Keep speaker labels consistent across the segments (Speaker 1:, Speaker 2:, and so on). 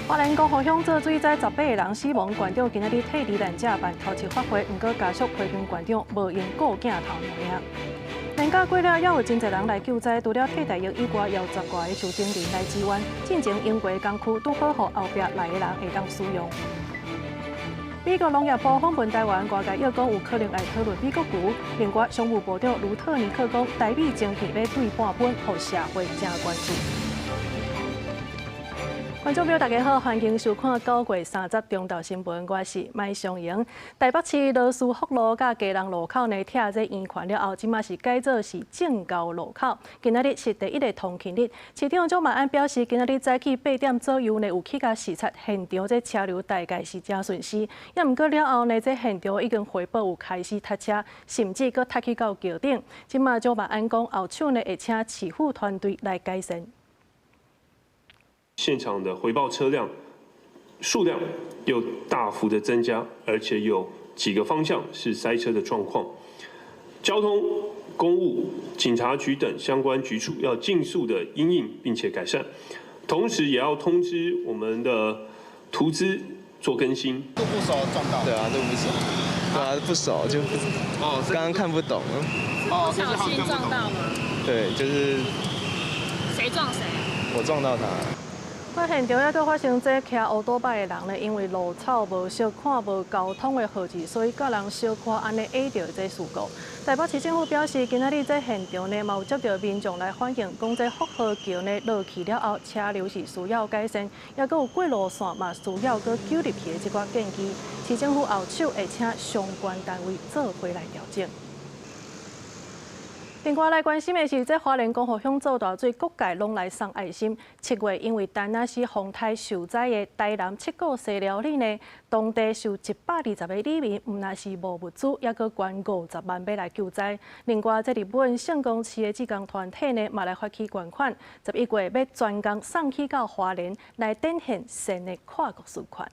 Speaker 1: 花蓮光復鄉做水災18個人死亡，縣長今仔日替罹難者辦頭七法會，毋過家屬批評縣長無閒顧鏡頭爾。連假過了，猶有真濟人來救災，除了替代役以外，也有十外个受徵人來支援。進前榮華工區拄好，予後壁來的人會當使用。美國農業部訪問台灣，外界臆講有可能會討論美國牛。另外，商務部長盧特尼克講，台美晶片欲對半分，予社會誠關注。觀眾朋友，大家好，歡迎收看9月30中晝新聞，我是麥尚瑩。台北市羅斯福路佮基隆路口呢，拆這圓環了後，這馬是改做是正交路口。今仔日是第一个通勤日，市長蔣萬安表示，今仔日早起8點左右呢，有去共視察現場，這車流大概是誠順時。也毋過了後呢，這現場已經回報有開始塞車，甚至閣塞去到橋頂。這馬蔣萬安講，後手呢會請市府團隊來改善。
Speaker 2: 現場的回報車輛數量又大幅的增加，而且有幾個方向是塞車的狀況。交通、工務、警察局等相關局處要盡速的因應並且改善，同時也要通知我們的圖資做更新。
Speaker 3: 路不熟撞到？
Speaker 4: 對啊，路不熟，對啊，不熟就不哦，剛剛看不懂。
Speaker 3: 哦，
Speaker 5: 不小心撞到嗎？
Speaker 4: 對，就是。
Speaker 5: 誰撞誰？
Speaker 4: 我撞到他。
Speaker 1: 現場猶閣發生這騎烏多擺的人呢，因為路草無熟，看無交通的號誌，所以佮人小可按呢挨著這事故。台北市政府表示，今仔日這現場呢，嘛有接著民眾來反映，講這福和橋呢落去了後，車流是需要改善，猶閣有過路線嘛需要閣糾入去的這寡建議。市政府後手會請相關單位做伙來調整。另外來關心的是，這花蓮光復鄉做大水，各界攏來送愛心。7月因為田納西風颱受災的台南七股西寮里呢，當地受120個里民，毋但是無物資，猶閣捐50萬欲來救災。另外，這日本聖公市的志工團體呢，嘛來發起捐款，11月欲專工送去到花蓮，來展現善的跨國循環。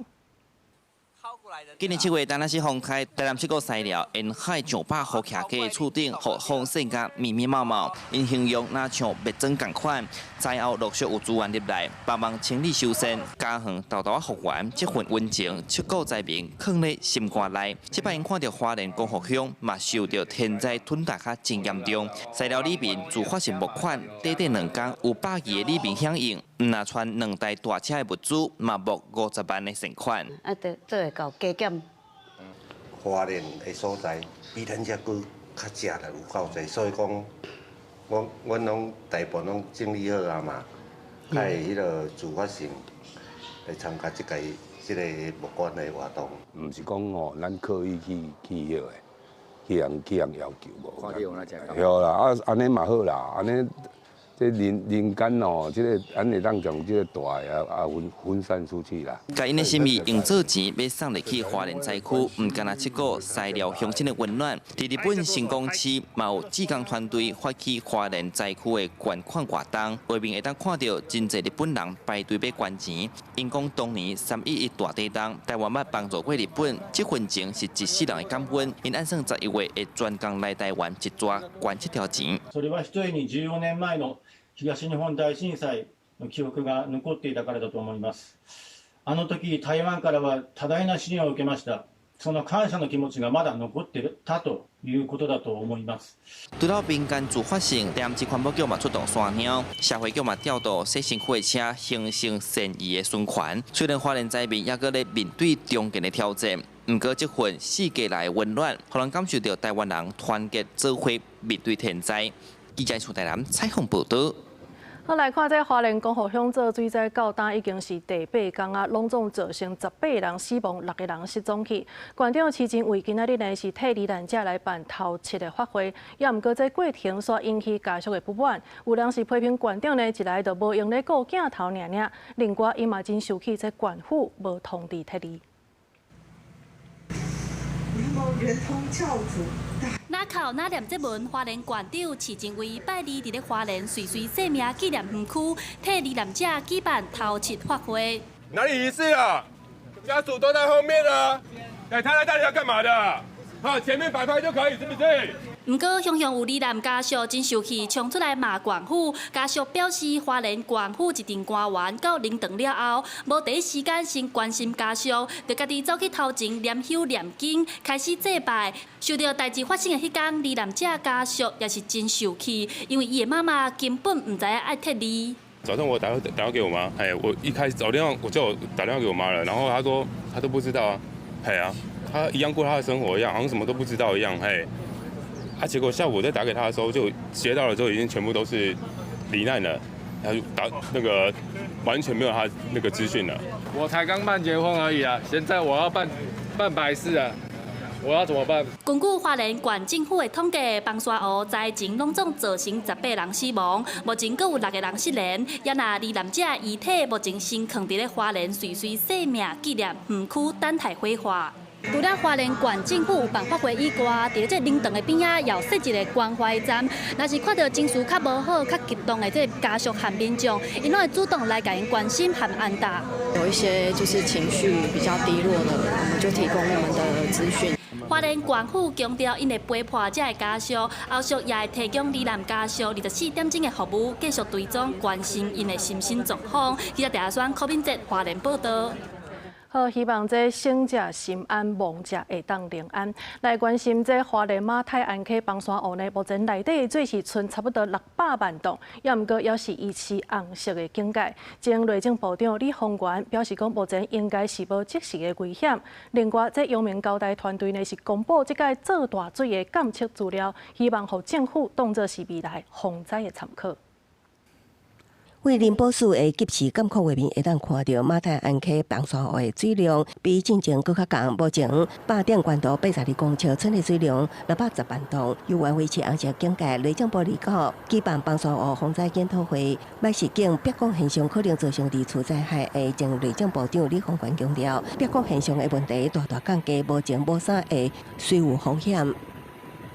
Speaker 6: 今年7月，田納西風颱，台南七股西寮沿海上百戶徛家的厝頂，予風扇甲密密麻麻，𪜶形容若像蜜磚仝款。災後陸續有資源入來，幫忙清理修繕，家園沓沓仔復原，這份溫情，七股災民囥咧心肝內。這擺𪜶看著花蓮光復鄉嘛受著天災吞噬較真嚴重，西寮里民自發性募款，短短2工有120個里民響應，毋若傳兩台大車的物資，嘛募50萬的善款。
Speaker 7: 啊，著做會到加減。
Speaker 8: 花蓮的所在比咱遮閣較食力有夠濟，所以講，我阮攏大部分攏整理好啊嘛，較會彼個自發性來參加這個這個募捐的活動。
Speaker 9: 毋是講吼，咱刻意去去彼個，去人去人要求無。對啦，啊按呢嘛好啦，按呢。這人人間哦，這個按會當將這個大的啊啊分分散出去啦。
Speaker 6: 共𪜶的心意用做錢欲送入去花蓮災區，毋干焦七股西寮鄉親的溫暖。佇日本成功市嘛有志工團隊發起花蓮災區的捐款活動，畫面會當看著真濟日本人排隊欲捐錢。𪜶講當年3.11大地震，台灣捌幫助過日本，這份情是一世人的感恩。𪜶按算11月會專工來台灣一逝捐這條錢。
Speaker 10: それはひとえに14年前の東日本大震災の記憶が残っていたからだと思います。あの時、台灣からは多大な支援を受けました。その感謝の気持ちがまだ残っていたということだと思います。
Speaker 6: 除了民間自發性，台南市環保局嘛出動山貓，社會局嘛調度洗身軀的車，形成善意的循環。雖然花蓮災民猶閣咧面對重建的挑戰，毋過這份四界來的溫暖，予人感受著台灣人團結做伙面對天災。記者褚台南採訪報導。
Speaker 1: 好，來看這花蓮光復鄉做水災到今已經是第八工啊，攏總造成18人死亡，六個人失蹤去。縣長徐榛蔚今仔日呢是替罹難者來辦頭七的法會，也毋過這過程煞引起家屬的不滿，有人是批評縣長呢一來就無閒咧顧鏡頭爾爾，另外伊嘛真生氣，這縣府無通知撤離。
Speaker 11: 圓通教主。
Speaker 12: 哪哭哪念這文，花蓮縣長徐榛蔚拜二佇咧花蓮瑞穗生命紀念園區，替罹難者舉辦頭七法會。
Speaker 13: 哪裡儀式啊？家屬都在後面啊！來，他來到底要幹嘛的？
Speaker 3: 好，前面擺拍就可以，是不是？
Speaker 12: 毋過，雄雄有罹難家屬真受氣，衝出來罵縣府。家屬表示，花蓮縣府一陣官員到靈堂了後，無第一時間先關心家屬，就家己走去頭前念香念經，開始祭拜。受著代誌發生的彼工，罹難者家屬也是真受氣，因為伊的媽媽根本毋知影愛撤離。
Speaker 3: 早上我打電話給我媽，哎，我一開始打電話我就打電話給我媽了，然後她說她都不知道啊，嘿啊，她一樣過她的生活一樣，好像什麼都不知道一樣，嘿。啊！結果下午我再打給他的時候，就接到了之後，已經全部都是罹難了，他就打那個完全沒有他那個資訊了。
Speaker 13: 我才剛辦結婚而已啊，現在我要辦白事啊，我要怎麼辦？
Speaker 12: 根據花蓮縣政府的統計，崩沙湖災情攏總造成18人死亡，目前閣有6個人失聯。也若罹難者遺體目前先囥佇咧花蓮歲歲生命紀念園區等待火化。除了花蓮縣政府有辦法會以外，佇這靈堂的邊仔也有設一个關懷站。若是看著情緒較無好、較激動的這个家屬和民眾，𪜶攏會主動來共𪜶關心和安撫。
Speaker 14: 有一些就是情緒比較低落的，我們就提供我們的資訊。
Speaker 12: 花蓮縣府強調，𪜶會陪伴這个家屬，後續也會提供罹難家屬24點鐘的服務，繼續追蹤關心𪜶的心身狀況。記者鄭阿柯敏哲花蓮報道。
Speaker 1: 好，希望這生者心安，亡者會當靈安。來關心這花蓮馬太鞍溪崩山湖呢，目前內底的水是賰差不多600萬噸，也毋過猶是維持紅色的警戒。前內政部長李鴻源表示講，目前應該是無即時的危險。另外，這陽明交大團隊呢是公布這屆做大水的監測資料，希望予政府當作是未來防災的參考。
Speaker 15: 為林寶樹的即時監控畫面，會當看著馬太鞍溪崩山湖的水量比進前閣較降。目前壩頂懸度82公尺，賰的水量610萬噸，猶原維持紅色警戒。內政部29舉辦崩山湖防災檢討會，䆀示警煏光現象可能造成二次災害的前內政部長李鴻源強調，煏光現象的問題大大降低，目前無啥會水有風險。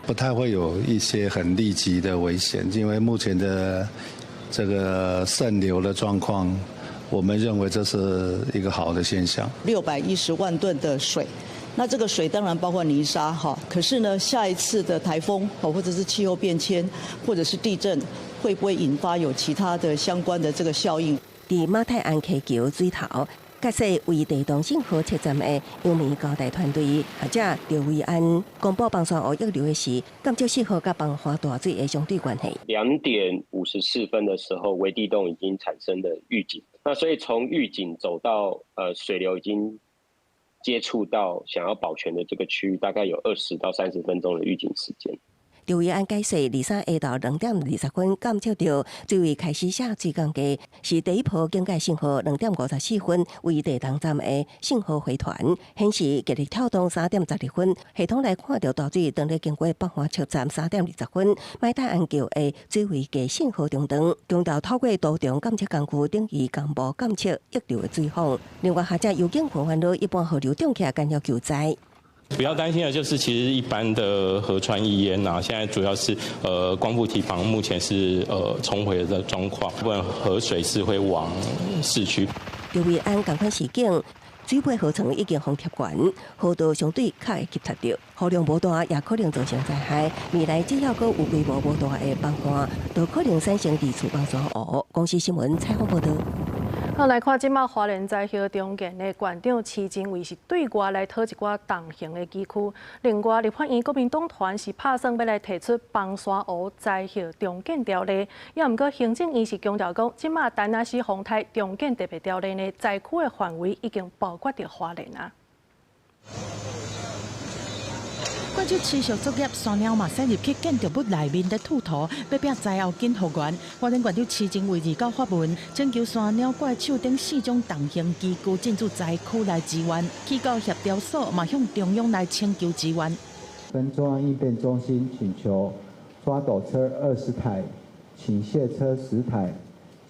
Speaker 16: 不太會有一些很立即的危險，因為目前的這個滲流的狀況，我們認為這是一個好的現象。
Speaker 17: 610萬噸的水，那這個水當然包括泥沙哈。可是呢，下一次的颱風或者是氣候變遷，或者是地震，會不會引發有其他的相關的這個效應？
Speaker 15: 佇馬太鞍溪橋水頭，甲說為地動信號測站的陽明交大團隊學者劉維安公布崩山湖溢流的是監測信號佮崩滑大水的相對關係。
Speaker 18: 2點54分的時候，微地動已經產生了預警，那所以從預警走到水流已經接觸到想要保全的這個區域，大概有20到30分鐘的預警時間。
Speaker 15: 劉維安解釋，23下晝2點20分監測著水位開始寫水降低，是第一波警戒信號。2點54分為地動站的信號回傳，顯示極力跳動3點12分，系統來看著大水當咧經過北橫車站3點20分，馬太鞍橋的水位計信號中斷，強調透過多重監測工具等於同步監測溢流的水況。另外，學者尤景群煩惱一般河流漲起來，干擾救災。
Speaker 19: 比較擔心的就是，其實一般的河川溢淹啊，現在主要是光復堤防目前是沖毀的狀況，部分河水是會往市區。
Speaker 15: 劉維安仝款示警，水尾河床已經封貼懸，河道相對較會急塞著，雨量無大也可能造成災害。未來只要閣有規模無大的崩旱，都可能產生二次崩山湖。公視新聞採訪報導。
Speaker 1: 好，來看這馬花蓮災後重建的縣長徐榛蔚是對外來討一寡重型的機具。另外，立法院國民黨團是拍算欲來提出崩山湖災後重建條例，也毋過行政院是強調講，這馬田納西風颱重建特別條例呢，災區的範圍已經包括著花蓮啊。
Speaker 20: 過去持續作業，山鳥嘛駛入去建築物內面咧吐土，欲拼災後緊復原。花蓮縣長徐榛蔚29發文，請求山鳥怪手等四種重型機具進駐災區來支援，去到協調所嘛向中央來請求支援。
Speaker 21: 跟中央應變中心請求抓斗車20台、傾卸車10台、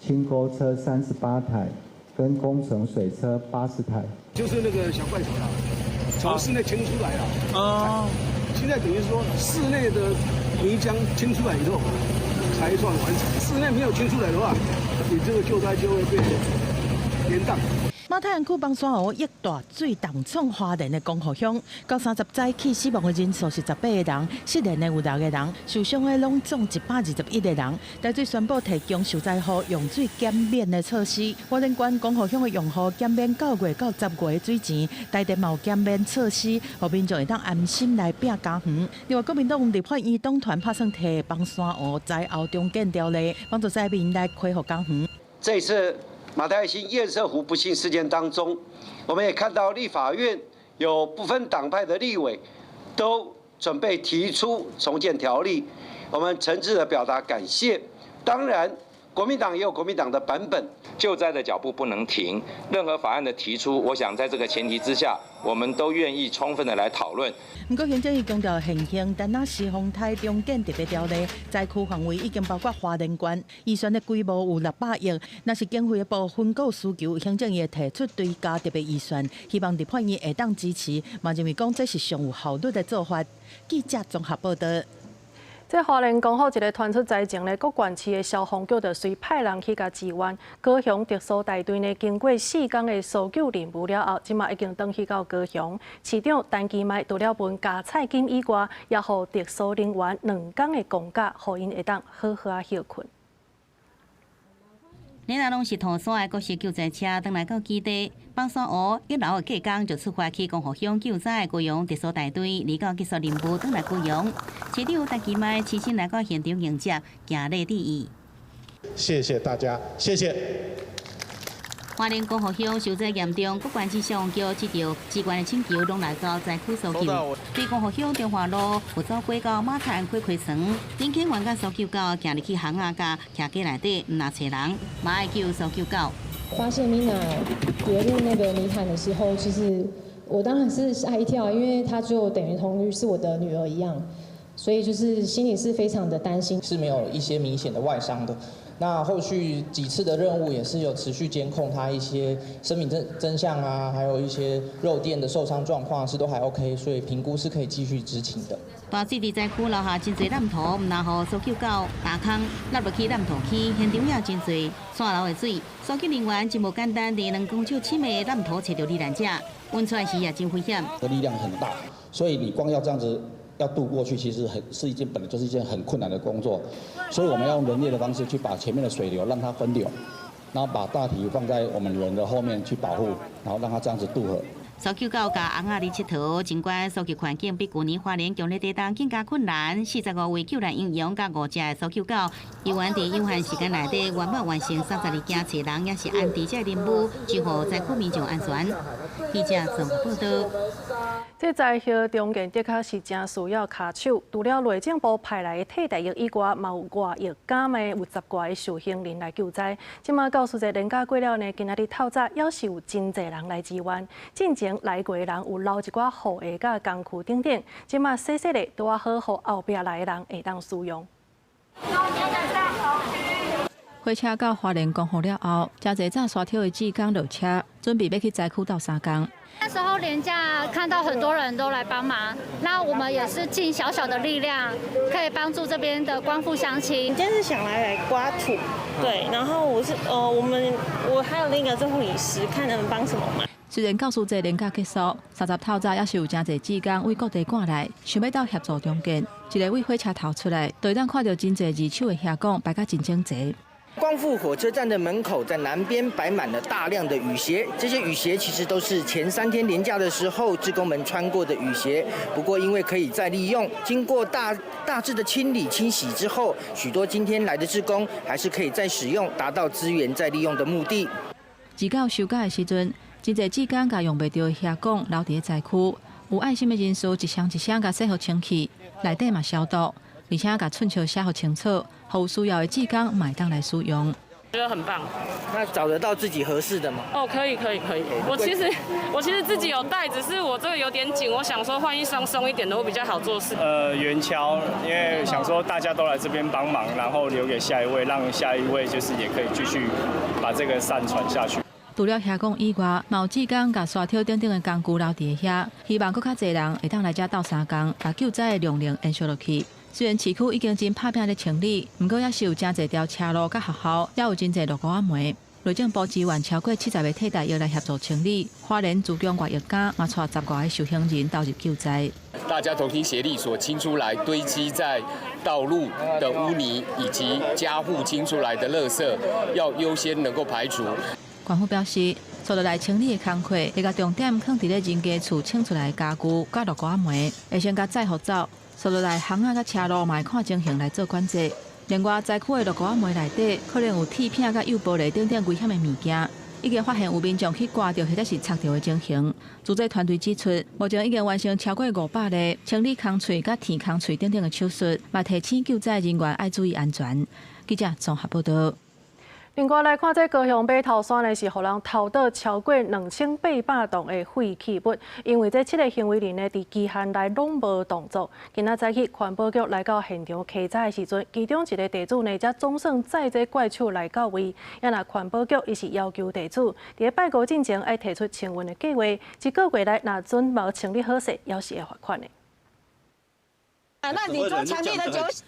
Speaker 21: 清溝車38台，跟工程水車80台。
Speaker 22: 就是那個小怪手啦，從室內清出來啦。哦。現在等於說室內的泥漿清出來以後，才算完成。室內沒有清出來的話，你這個救災就會被延宕。
Speaker 20: 馬太鞍區枋山湖溢大水重創花蓮的光復鄉，到30早起死亡的人數是18個人，失聯的有6個人，受傷的攏總121個人。台水宣布提供受災戶用水減免的措施。花蓮縣光復鄉的用戶減免9月到10月的水錢，台電嘛有減免措施，予民眾會當安心來拼家園。另外，國民黨立法院黨團拍算提枋山湖災後重建條例，幫助災民來恢復家園。
Speaker 2: 這次馬太興堰塞湖不幸事件當中，我們也看到立法院有不分黨派的立委都準備提出重建條例，我們誠摯的表達感謝。當然，國民黨也有國民黨的版本。
Speaker 5: 救災的腳步不能停，任何法案的提出，我想在這個前提之下，我們都願意充分的來討論。
Speaker 20: 毋過行政院強調，現行陳那時風颱重建特別條例，災區範圍已經包括花蓮縣，預算的規模有600億。若是經費的部分閣有需求，行政院會提出追加特別預算，希望立法院會當支持。嘛認為講這是上有效率的做法。記者綜合報道。
Speaker 1: 這花蓮光復一个傳出災情呢，各縣市的消防局就隨派人去共支援。高雄特搜大隊呢，經過4工的搜救任務了後，這馬已經轉去到高雄。市長陳其邁除了分加菜金以外，也予特搜人員2工的公假，予𪜶會當好好仔歇睏。
Speaker 23: 日若攏是塗山的各式救災車，轉來到基地，枋山湖一樓的隔工就出發去光復鄉救災的高雄特搜大隊，離到結束任務，轉來高雄。市長陳其邁親身來到現場迎接，行禮致意。
Speaker 24: 謝謝大家，謝謝。
Speaker 23: 花蓮光復鄉受災嚴重，各縣市消防局接到支援的請求，攏來到災區搜救。對光復鄉中華路有走過到馬太鞍溪溪床，林肯員佮搜救狗行入去巷仔佮徛街內底，毋若揣人，嘛愛救搜救狗。
Speaker 25: 發現米娜跌入那個泥潭的時候，其實我當然是嚇一跳，因為她就等於同於是我的女兒一樣，所以就是心裡是非常的擔心。
Speaker 26: 是沒有一些明顯的外傷的。那後續幾次的任務也是有持續監控他一些生命真相啊，還有一些肉墊的受傷狀況是都還 OK，所以評估是可以繼續執勤的。
Speaker 23: 大水佇災區留下真濟爛土，毋若予搜救狗踏空，落入去爛土區，現場也真濟紲流的水。搜救人員真無簡單，佇2公尺深的爛土揣著罹難者，揾出來時也真危險。
Speaker 27: 力量很大，所以你光要這樣子。要渡過去，其實很是一件本來就是一件很困難的工作，所以我們要用人力的方式去把前面的水流讓它分流，然後把大體放在我們人的後面去保護，然後讓它這樣子渡河。
Speaker 23: 搜救狗佮尪仔佇𨑨迌，儘管搜救環境比舊年花蓮強烈地動更加困難，45位救難英雄佮5隻的搜救狗，猶原佇有限時間內底圓滿完成32件揣人，也是安置這個任務，守護災區民眾安全。記者綜合報道。
Speaker 1: 這災後重建的確是真需要跤手，除了內政部派來的替代役以外，嘛有外役監的有10外个受訓人來救災。這馬教師節連假過了呢，今仔日透早猶是有真濟人來支援。進前來過的人有留一寡雨鞋佮工具等等，這馬洗洗咧，拄仔好，予後壁來的人會當使用。
Speaker 28: 火車到花蓮光復了後，誠濟紮沙抽的志工落車，準備欲去災區鬥相共。
Speaker 29: 那時候連假看到很多人都來幫忙，那我們也是盡小小的力量，可以幫助這邊的光復鄉親。
Speaker 30: 今天是想來刮土，對，然後我是我還有另一個護理師，看能幫什麼忙。
Speaker 28: 雖然教師節連假結束，30透早猶是有誠濟志工為各地趕來，想欲鬥協助重建。一个對火車頭出來，就會當看著真濟二手的瓦管排甲真整齊。
Speaker 31: 光復火車站的門口，在南邊擺滿了大量的雨鞋。這些雨鞋其實都是前3天連假的時候，志工們穿過的雨鞋。不過因為可以再利用，經過大致的清理清洗之後，許多今天來的志工還是可以再使用，達到資源再利用的目的。
Speaker 28: 二九收假的時陣，真濟志工共用袂著的瓦管留佇災區，有愛心的人士一箱一箱共洗予清氣，內底嘛消毒。而且共寸尺寫予清楚，予有需要的志工嘛會當來使用。
Speaker 32: 覺得很棒。
Speaker 31: 那找得到自己合適的嗎？
Speaker 32: 哦，可以可以可以。我其實自己有帶，只是我這個有點緊，我想說換一雙鬆一點的會比較好做事。
Speaker 33: 圓鍬，因為想說大家都來這邊幫忙，然後留給下一位，讓下一位就是也可以繼續把這個善傳下去。
Speaker 28: 除了瓦管以外，嘛有志工共沙抽等等的工具留佇遐，希望閣較濟人會當來遮鬥相共，共救災的量能延續落去。雖然市區已經真拍拚咧清理，毋過猶是有誠濟條車路佮學校，猶有真濟落雨仔暝。內政部支援超過70個替代役來協助清理，花蓮竹江外役監嘛帶10外個受刑人投入救災。
Speaker 3: 大家同心協力所清出來堆積在道路的污泥，以及家戶清出來的垃圾，要優先能夠排除。
Speaker 28: 縣府表示，接落來清理的工課會共重點囥佇咧人家厝清出來的家具佮漉糊仔糜，會先共載予走。接落來巷仔佮車路嘛會看情形來做管制。另外，災區的漉糊仔糜內底可能有鐵片佮幼玻璃等等危險的物件，已經發現有民眾去割著或者是插著的情形。組織團隊指出，目前已經完成超過500例清理空喙佮填空喙等等的手術，嘛提醒救災人員愛注意安全。記者綜合報導。
Speaker 1: 另外來看，這高雄碼頭山呢是予人偷倒超過2800棟的廢棄物，因為這七个行為人呢，佇期限內攏無動作。今仔早起，環保局來到現場稽查的時陣，其中一个地主呢，才總算載這怪手來到位。啊若環保局伊是要求地主佇拜五進前愛提出清運的計劃，一個月內若準無清理好勢，猶是會罰款的。
Speaker 4: 那你做強力的執，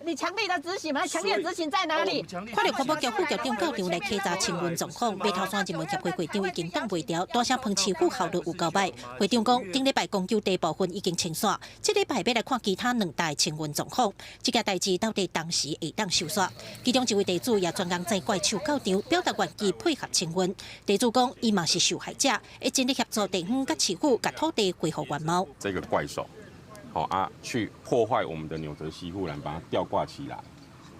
Speaker 4: 你強力的執行嗎？強力的執行在哪裡？
Speaker 23: 看著環保局副局長到場來稽查清運狀況，碼頭山人民協會會長已經擋袂牢，大聲抨市府效率有夠䆀。會長講，頂禮拜公有地部分已經清煞，這禮拜欲來看其他兩大清運狀況。這件代誌到底當時會當收煞？其中一位地主也專工載怪手到場，表達願意配合清運。地主講，伊嘛是受害者，會盡力協助地方佮市府，共土地恢復原貌。
Speaker 6: 這個怪手。好啊，去破壞我們的紐澤西護欄，把它吊掛起來。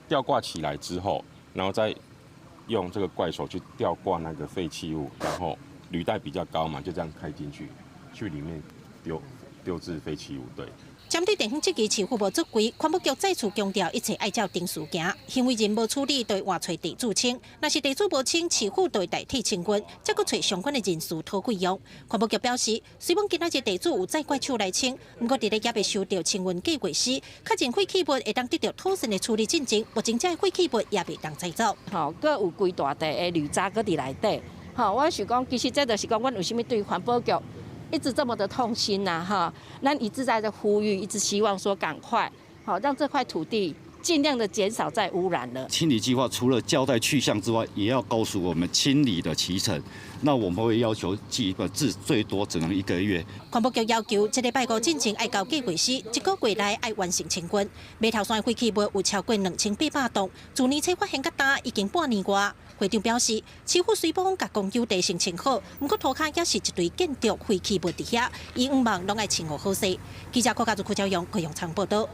Speaker 6: 吊掛起來之後，然後再用這個怪手去吊掛那個廢棄物，然後履帶比較高嘛，就這樣開進去，去裡面丟置廢棄物。對。
Speaker 23: 針對地方質疑市府無作為，環保局再次強調一切愛照程序行。行為人無處理，就會換揣地主清；若是地主無清，市府就會代替清運，再閣揣相關的人士討費用。環保局表示，雖罔今仔日地主有載怪手來清，毋過佇咧猶未收著清運計劃時，確認廢棄物會當得著妥善的處理進前，目前這廢棄物也袂當載走。
Speaker 7: 吼，閣有規大塊的鋁渣閣佇內底。吼，我想講，其實這就是講，阮為啥物對環保局一直這麼的痛心吶，哈！咱一直在這呼籲，一直希望說趕快，好讓這塊土地盡量的減少再污染了。
Speaker 8: 清理計劃除了交代去向之外，也要告訴我們清理的期程。那我們會要求基本至最多只能一個月。
Speaker 23: 環保局要求，這禮拜五進前愛交計劃書，一個月內愛完成清運。碼頭山廢棄物有超過2800棟，自年初發現到今已經半年外。會長表示，市府雖罔共公有地先清好，毋過塗跤也是一堆建築廢棄物佇遐，伊向望攏愛清予好勢。記者郭家祖、柯昭陽、高永昌報導。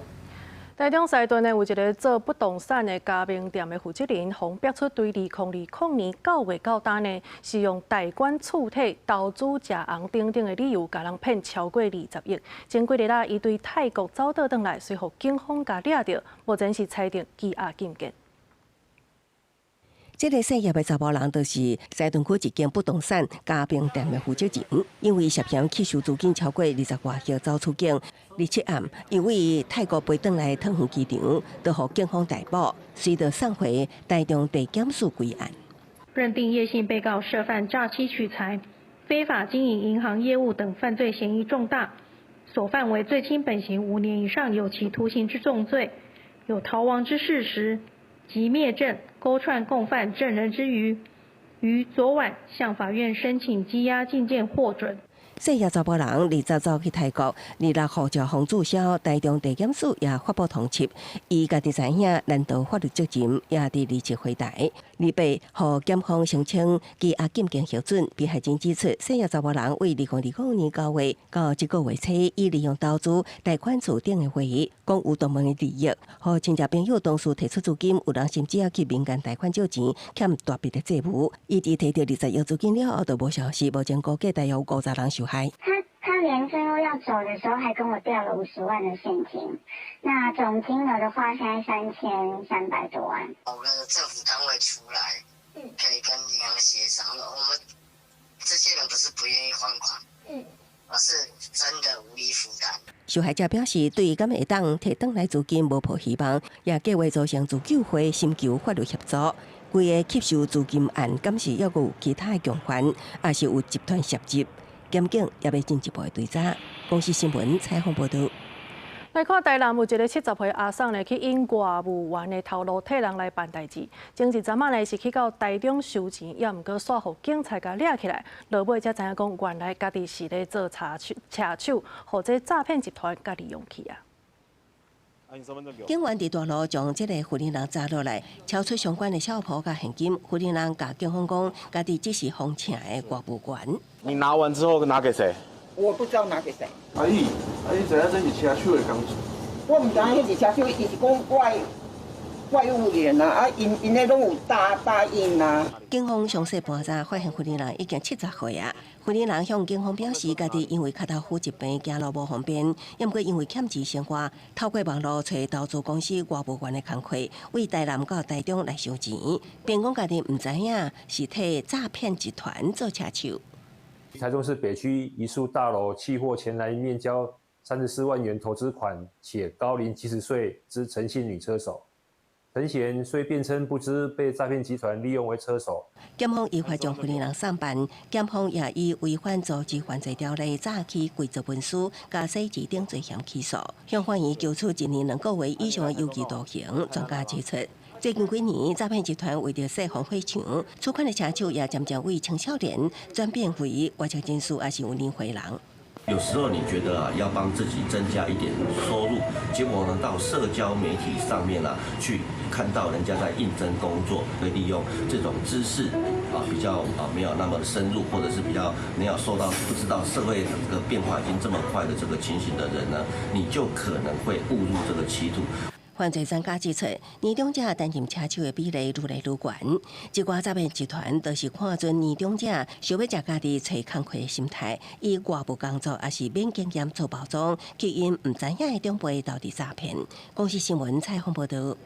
Speaker 1: 台中西屯呢有一个做不動產的加盟店的負責人，予逼出對2020年9月到今呢，是用貸款厝體、投資食紅等等的理由，共人騙超過20億。前幾日啦，伊對泰國走倒轉來，隨予警方共掠著，目前是裁定羈押禁見。
Speaker 15: 這个姓葉的查埔人，就是西屯區一間不動產加盟店的負責人，因為涉嫌吸收資金超過20外億走出境。27暗，因為泰國飛轉來桃園機場，就予警方逮捕，隨著送回台中地檢署歸案。
Speaker 9: 認定葉姓被告涉犯詐欺取財、非法經營銀行業務等犯罪嫌疑重大，所犯為最輕本刑5年以上有期徒刑之重罪，有逃亡之事實及滅證、勾串共犯證人之虞，於昨晚向法院申請羈押禁見獲准。
Speaker 15: 姓葉查埔人20走去泰國，26號就予註銷，台中地檢署也發布通緝。伊家己知影難逃法律責任，也佇27回台。28予檢方申請羈押禁見核准。被害人指出，姓葉查埔人為2020年9月到這個月初，伊利用投資貸款厝頂的會議，講有獨門的利益，予親戚朋友同事提出資金，有人甚至猶去民間貸款借錢，欠大筆的債務。伊佇提著20億資金了後，就無消息，目前估計大約有50人受害。
Speaker 10: 他連最後要走的時候，還跟我調了50萬的現金。那總金額的話，現在3300多萬。
Speaker 11: 我們的政府單位出來，可以跟銀行協商。我們這些人不是不願意還款，而是真的無力負擔。
Speaker 15: 受害者表示，對敢會當提轉來資金無抱希望，也計劃組成自救會，尋求法律協助。規个吸收資金案，敢是猶閣有其他的共犯，抑是有集團涉入？檢警也欲進一步的追查。公視新聞採訪報導。
Speaker 1: 來來看台南有一个70歲阿桑呢，去用外務員的頭路替人來辦代誌。前一陣仔呢是去到台中收錢，也毋過煞予警察共掠起來。落尾才知影講，原來家己是咧做車手，車手，予這詐騙集團共利用去啊。
Speaker 15: 警員佇大路將這个婦人抓落來，抄出相關的數簿佮現金。婦人共警方講，家己只是奉請的外務員。
Speaker 2: 你拿完之後拿給誰？
Speaker 5: 我不知道拿給誰。
Speaker 2: 阿姨，阿姨知影這是車手的工作。
Speaker 5: 我毋知影彼是車手，伊是講外務員啊，啊，𪜶𪜶彼攏有答應啊。
Speaker 15: 警方詳細盤查，發現婦人已經70歲啊。婦人向警方表示，家己因為跤頭趺疾病，行路無方便，猶毋過因為欠錢生活，透過網路揣投資公司外務員的工課，為台南到台中來收錢，並講家己毋知影是替詐騙集團做車手。
Speaker 12: 台中市北區一處大樓緝獲前來面交34萬元投資款且高齡70歲之陳姓女車手。陳賢雖辯稱不知被詐騙集團利用為車手。
Speaker 15: 檢方依法將婦人送辦，檢方也以違反組織犯罪條例詐欺偽造文書、佮洗錢等罪嫌起訴，向法院求處1年2個月以上的有期徒刑。專家指出，最近幾年詐騙集團為著設防火牆，此款的車手也漸漸為青少年轉變為外籍人士，抑是有年歲人。
Speaker 13: 有時候你覺得啊，要幫自己增加一點收入，結果呢，到社交媒體上面啊，去看到人家在應徵工作，會利用這種知識啊，比較啊沒有那麼深入，或者是比較沒有受到不知道社會這個變化已經這麼快的這個情形的人呢，你就可能會誤入這個歧途。
Speaker 15: 犯罪專家指出，年長者擔任車手的比例愈來愈懸。這寡詐騙集團都是看準年長者想欲食家己揣工課的心態，以外務工作抑是免經驗做包裝，吸引毋知影的長輩投佇詐騙。公視新聞採訪報導。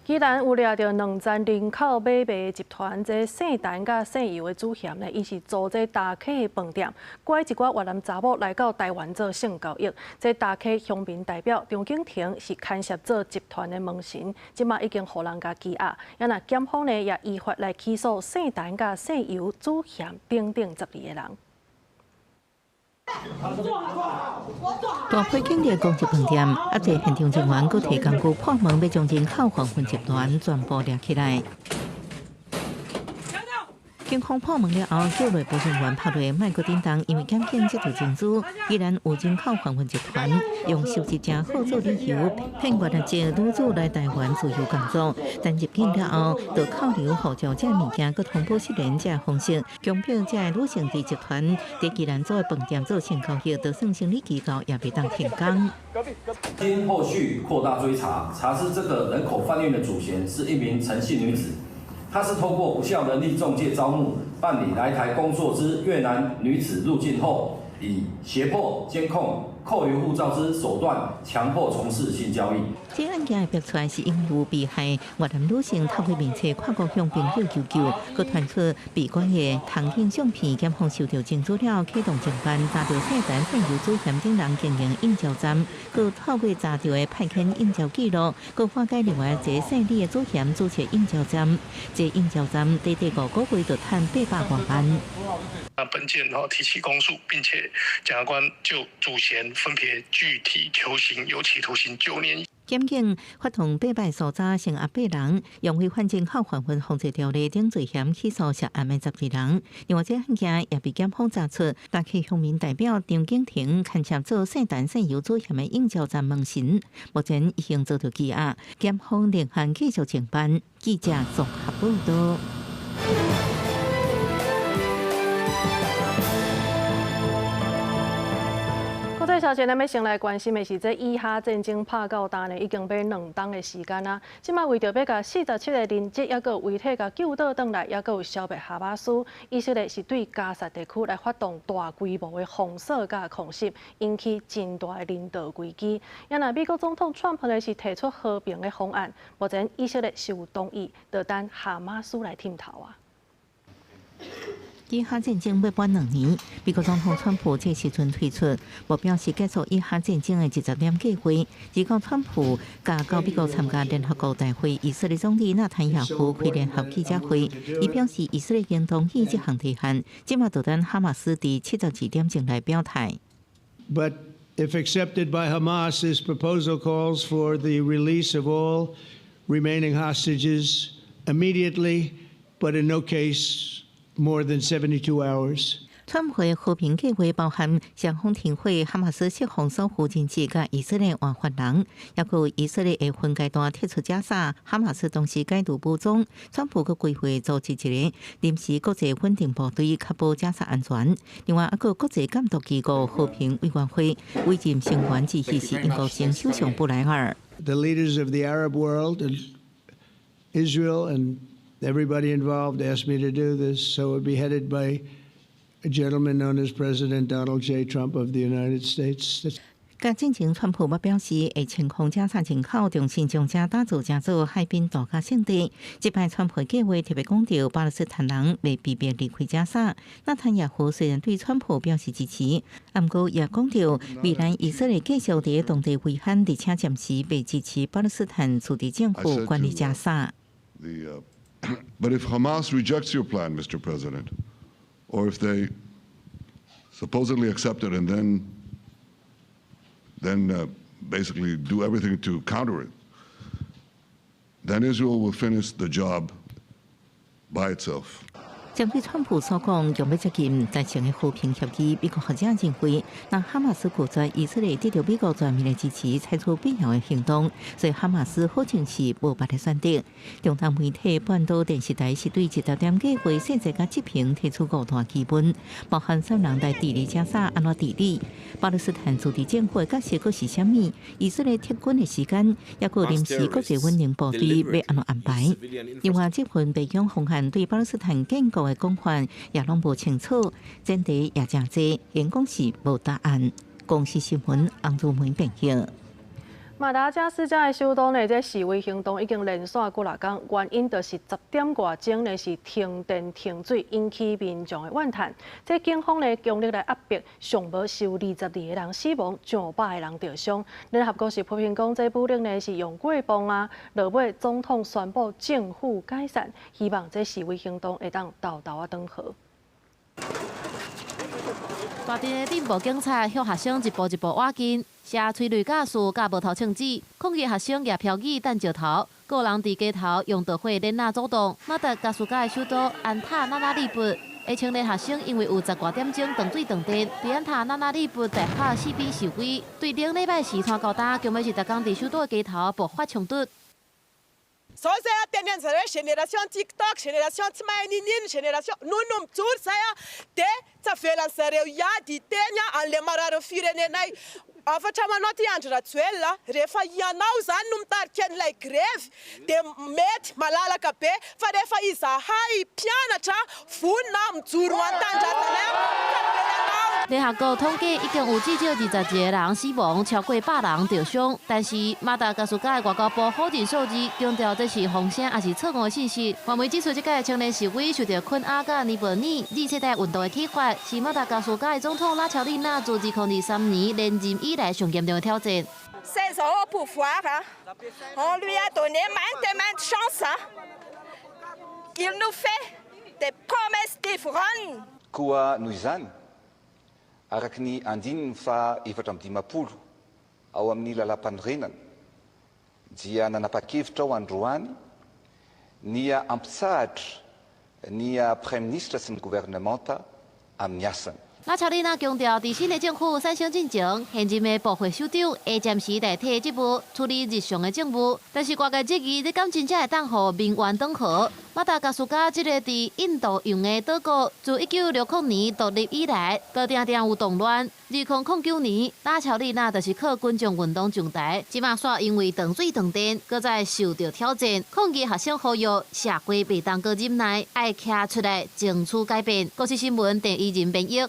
Speaker 1: 既然有掠著兩層人口買賣集團，這姓陳佮姓游的主嫌呢，伊是租這大溪的飯店，拐一寡越南查某來到台灣做性交易。這大溪鄉民代表張景婷是牽涉做集團的門神，這馬已經予人共羈押。啊若檢方呢也依法來起訴姓陳佮姓游主嫌等等12個人。
Speaker 14: 大批警力攻擊飯店，啊，濟現場人員閣提工具破門，欲將人口販運集團全部掠起來。警方破門了後，叫內部人員拍落，莫閣振動，因為檢警接到情資，既然有人口販運集團用收入誠好做理由，騙越南籍女子來台灣自由工作，但入境了後，就扣留護照這物件，閣通報失聯這方式，強迫這女性佇集團佇宜蘭做飯店做性交易，就算生理期到也袂當停工。
Speaker 16: 經後續擴大追查，查知這個人口販運的主嫌是一名陳姓女子。她是透過不肖人力仲介招募辦理來台工作之越南女子入境後，以脅迫、監控、扣留護照之手段，強迫從事性交易。
Speaker 14: 這案件會爆出來，是因為有被害越南女性透過面冊跨國向朋友求救，閣傳出被關的通姦相片，檢方收著證據了，啟動偵辦，查著姓陳姓游主嫌等人經營應召站，閣透過查著的派遣應召記錄，閣化解另外一個姓李的主嫌主持應召站，這應召站短短5個月就趁800多萬。
Speaker 17: 那本件提起公訴，並且檢察官就主嫌分別具體求刑，有期徒刑9年。
Speaker 14: 檢警發動8擺搜查，成押八人，用違反人口販運防制條例等罪嫌起訴涉案的12人。另外，這案件也被檢方查出，大溪鄉民代表張景婷牽涉做姓陳姓游主嫌的應召站門神，目前已經遭到羈押，檢方另案繼續偵辦。記者綜合報導。
Speaker 1: 國際消息，咱欲先來關心的是，這以哈戰爭拍到今呢，已經欲2冬的時間啊。這馬為著欲共47個人質，抑閣有遺體共救倒轉來，抑閣有消滅哈馬斯，以色列是對加薩地區來發動大規模的封鎖佮空襲，引起真大的人道危機。啊若美國總統川普呢是提出和平的方案，目前以色列是有同意，就等哈馬斯來點頭啊。
Speaker 14: 以哈戰爭欲滿2年，美國總統川普這時陣推出目標是結束以哈戰爭的20點計劃。而講川普共到美國參加聯合國大會，以色列總理納坦雅胡開聯合記者會，伊表示以色列已經同意這項提案，這馬就等哈馬斯佇72點鐘來表態。
Speaker 18: But If accepted by Hamas, this proposal calls for the release of all remaining hostages immediately, but in no case more than 72 hours.
Speaker 14: 川普和平計劃包含雙方停火、哈馬斯釋放所有人質、佮以色列換犯人，抑閣以色列會分階段撤出加沙，哈馬斯同時解除武裝。川普閣規劃組織一個臨時國際穩定部隊，確保加沙安全。另外，抑閣國際監督機構和平委員會委任成員之一是英國前首相布萊爾。
Speaker 18: The leaders of the Arab world and Israel and everybody involved asked me to do this, so it would be headed by a gentleman known as President Donald J. Trump of the United States.
Speaker 14: 佮進前，川普嘛表示會清空加沙人口，重新將遮打造成做海濱度假勝地。這擺川普計劃特別講著巴勒斯坦人袂被迫離開加沙。納坦雅胡雖然對川普表示支持，毋過也講著未來以色列繼續佇當地維安，而且暫時袂支持巴勒斯坦自治政府管理加沙。
Speaker 19: But if Hamas rejects your plan, Mr. President, or if they supposedly accept it and then basically do everything to counter it, then Israel will finish the job by itself.
Speaker 14: 針對川普所講，欲欲接近達成的和平協議，美國學者認為，若哈馬斯拒絕以色列得著美國全面的支持，採取必要的行動，所以哈馬斯可能是無別的選擇。中東媒體半島電視台是對這點計劃細節佮執行提出五大疑問，包含啥人來治理加沙，按怎治理？巴勒斯坦自治政府的角色閣是啥物？以色列撤軍的時間，抑閣臨時國際穩定部隊欲按怎安排？另外，這份白宮方案對巴勒斯坦建國的講法也攏無清楚，前提也誠濟，應講是無答案。公視新聞洪如梅編譯。
Speaker 1: 馬達加斯加的首都呢，這示威行動已經連續幾若工，原因就是10點外鐘呢是停電停水，引起民眾的怨嘆。這警方呢強力來壓迫，上無是有22個人死亡，上百個人著傷。聯合國是批評講，這武力呢是用過磅啊，落尾總統宣布政府解散，希望這示威行動會當沓沓仔轉和。
Speaker 20: 大陣的進步警察向學生一步一步倚近，射催淚ガス佮無頭槍子，抗議學生舉標語擲石頭，閣有人佇街頭用導火鏈仔阻擋。馬達加斯加的首都安塔那那利佛的青年學生因為有10外點鐘斷水斷電，佇安塔那那利佛大學四邊示威，對頂禮拜四拖到今，今尾是逐工佇首都的街頭爆發衝突。
Speaker 21: Zao zay a teny an'zareo hoe génération TikTok, génération tsy mahay ninino, génération nono mijoro zay a de tsy avelan'zareo hiady teny a an'le marary firenenay. Afatra manao ty Andry Rajoelina, rehefa ianao zany no mitarika an'ilay grevy de mety malalaka be, fa rehefa izahay mpianatra vonona mijoro an-tanindrazanay.
Speaker 20: 聯合國統計已經有至少21個人死亡，超過100人著傷。但是馬達加斯加的外交部否認數字，強調這是風聲抑是錯誤的信息。外媒指出，這屆青年示威受著肯亞佮尼泊爾 Z 世代運動的啟發，是馬達加斯加的總統拉喬麗娜自2023年連任以來上嚴重的挑戰。
Speaker 21: 16 ans au pouvoir, on lui a donné maintes et maintes chances. Il nous fait des promesses d'ivrogne.
Speaker 22: Koa noho izany, araka ny andininy faha-54 ao amin'ny lalàm-panorenana, dia nanapa-kevitra aho androany ny hampitsahatra ny praiminisitra sy ny governemanta amin'ny asany.
Speaker 20: 拉喬麗娜強調，佇新的政府產生進前，現任的部會首長會暫時代替職務處理日常的政務。但是外界質疑，這敢真正會當予民怨轉和？馬達加斯加這個佇印度洋的島國，自1960年獨立以來，都定定有動亂。2009年，拉喬麗娜就是靠群眾運動上台，這馬煞因為斷水斷電，閣再受著挑戰。抗議學生呼籲社會袂當閣忍耐，愛徛出來爭取改變。國視新聞鄭怡仁編譯。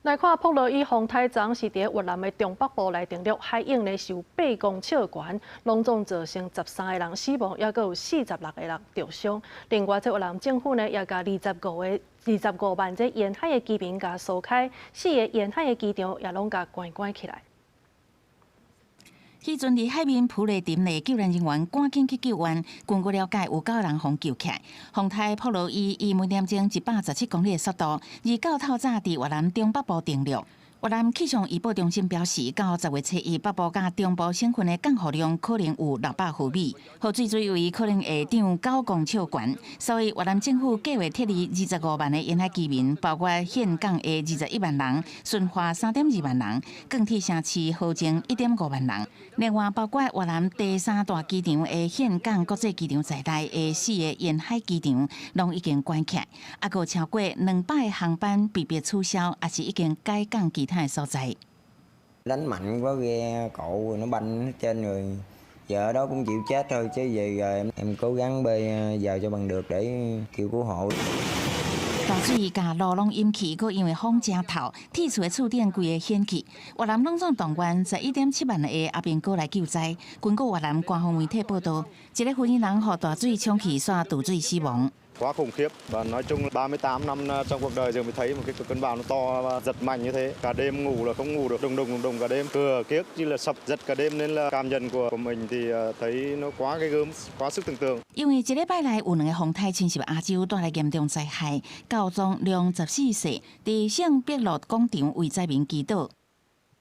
Speaker 1: 來看朴羅伊風颱昨是佇越南的中北部來登陸，海湧呢是有8公尺懸，攏總造成13個人死亡，抑閣有46個人著傷。另外，這越南政府呢也共25萬這沿海的居民共疏開，四个沿海的機場也攏共關關起來。
Speaker 24: 彼陣佇海面浮咧沉的救援人員趕緊去救援。根據了解，有九人予救起來。風颱朴羅伊以每點鐘117公里的速度，二九透早佇越南中北部登陸。越南氣象預報中心表示，到10月初1，北部佮中部省份的降雨量可能有600毫米，雨水水位可能會漲9公尺懸。所以越南政府計劃撤離25萬的沿海居民，包括峴港的21萬人、順化3.2萬人、鋼鐵城市河靜1.5萬人。另外，包括越南第三大機場的峴港國際機場在內的四个沿海機場，攏已經關起來，猶閣有超過200个航班被迫取消，抑是已經改降其他的所在。
Speaker 3: Đánh mạnh quá ghe cộ nó banh hết trên rồi, giờ ở đó cũng chịu chết thôi chứ về rồi em cố gắng bơi vào cho bằng được để kêu cứu hộ。
Speaker 24: 大水共路攏淹去，閣因為風誠透，鐵厝的厝頂規个掀去。越南攏總動員11.7萬個阿兵哥來救災。根據越南官方媒體報導，一个婚姻人予大水沖去，煞墜水死亡。
Speaker 4: Quá khủng khiếp và nói chung là 38 năm trong cuộc đời giờ mới thấy một cái cơn bão nó to và giật mạnh như thế. Cả đêm ngủ là không ngủ được, đùng đùng đùng đùng cả đêm. Cửa kiếc như là sập giật cả đêm nên là cảm nhận của mình thì thấy nó quá ghê gớm, quá sức tưởng tượng.
Speaker 24: 因為這禮拜內有兩个風颱侵襲亞洲，帶來嚴重災害。教宗良十四世佇聖彼得廣場為災民祈禱。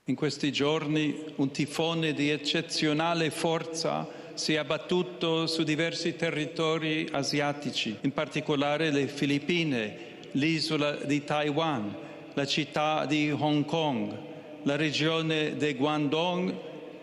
Speaker 6: In questi giorni un tifone di eccezionale forza si è abbattuto su diversi territori asiatici, in particolare le Filippine, l'isola di Taiwan, la città di Hong Kong, la regione di Guangdong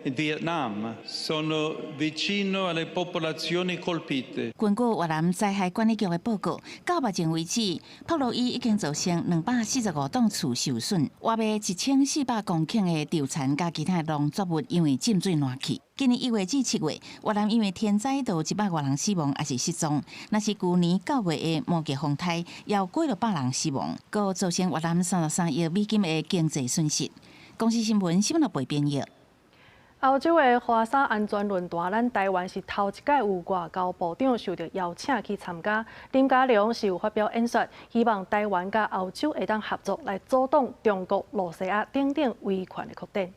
Speaker 6: e Vietnam. Sono vicino alle popolazioni colpite.
Speaker 24: 根據越南災害管理局的報告，到目前為止，瀑羅雨已經造成245棟厝受損，約1400公頃的稻田佮其他農作物因為浸水爛去。今年1月至7月，越南因為天災就100外人死亡，抑是失蹤。若是舊年9月的摩羯風颱，也有幾落百人死亡，閣造成越南33億美金的經濟損失。公視新聞新聞部編譯。
Speaker 1: 歐洲的華沙安全論壇，咱台灣是頭一擺有外交部長受著邀請去參加。林佳龍是有發表演說，希望台灣佮歐洲會當合作來阻擋中國、露西亞等等威權的擴展。